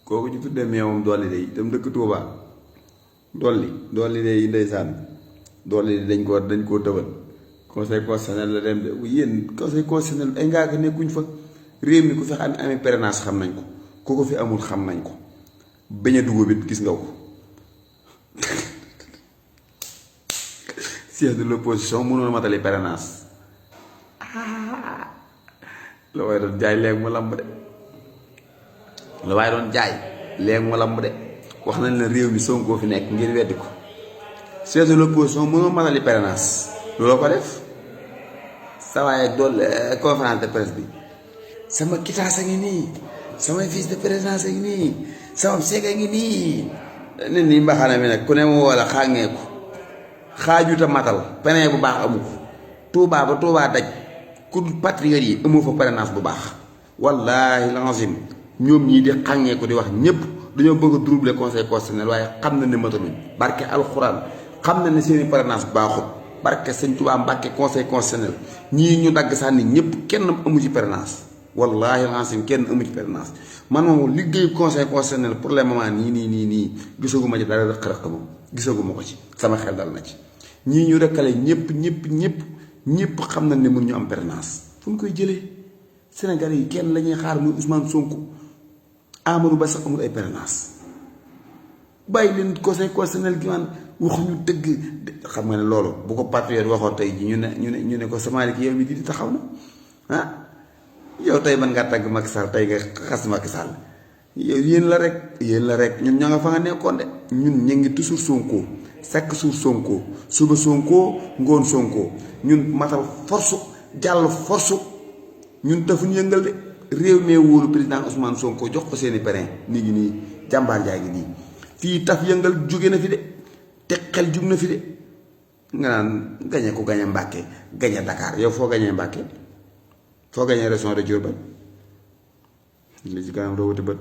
kooku ñu tuddee meewam dolli de itam dëkk Tuuba dolli de ndeysaan dolli dañ koo tëbal conseil constitutionnel la dem de yéen conseil constitutionnel ay ngaa ko nekkuñ fa réew mi ku fi xam amee parrainage xam nañ ko ku ko fi amul xam nañ ko bañ a dugub it gis nga ko chef de l'opposition mënoon matali parrainage la waaye doon jaay léegi mu lamb de la waaye doon jaay léegi mu lamb de wax nañ la réew mi Sonko fi nekk ngir weddi ko chef de l'opposition mënoon matali parrainage looloo ko def sa waaye dool conférence de presse bi sama kitaas a ngi nii sama fiche de présidence a ngi nii sama seeg a ngi nii nit ñi mbaxana mi nag ku ne mu wala xàngee ko xaajuta matal penee bu baax amu ko Tuubaa ba Tuubaa daj ku patriote yi amoo fa parrainage bu baax wallaahi lazim ñoom ñii di xàngee ko di wax ñépp dañoo bëgg a troubler conseil constitutionnel waaye xam na ne mataluñ barke alxuraan xam na ne seeni parrainage baaxut barke sëñ Tuubaa Mbàkke conseil constitutionnel ñii ñu dagg sànni ñépp kenn amu ci parrainage wallaahi lazim kenn amu ci parrainage man moom liggéeyu conseil constitutionnel pour le moment nii gisaguma ci dara rëq-rëq moom gisaguma ko ci sama xel dal na ci ñii ñu rëkkale ñépp xam na ne mun ñu am parrainage fu ñu koy jëlee Sénégal yi kenn la ñuy xaar muy Ousmane Sonko Amadou Ba sax amul ay parrainage bàyyi leen conseil constitutionnel gi man waxuñu dëgg xam nga ne loolu bu ko patriote waxoon tey ji ñu ne ko Malick yow mi di taxaw na ah yow tey man ngaa tàgg Macky Sall tey nga xas Macky Sall yow yéen la rek ñun ñoo nga fa nga nekkoon de ñun ñu ngi toujours Sonko chaque jour Sonko suba Sonko ngoon Sonko ñun matal force jàll force ñun tafuñ yëngal de réew mee wóolu président Ousmane Sonko jox ko seeni parrain ni ngi nii jàmbaar jaa ngi nii fii taf yëngal jóge na fi de te xel jug na fi de nga naan gañe ko gañe Mbàkke gañe Dakar yow foo gañee Mbàkke foo gañee région de Diourbel li ci kanam rawati bët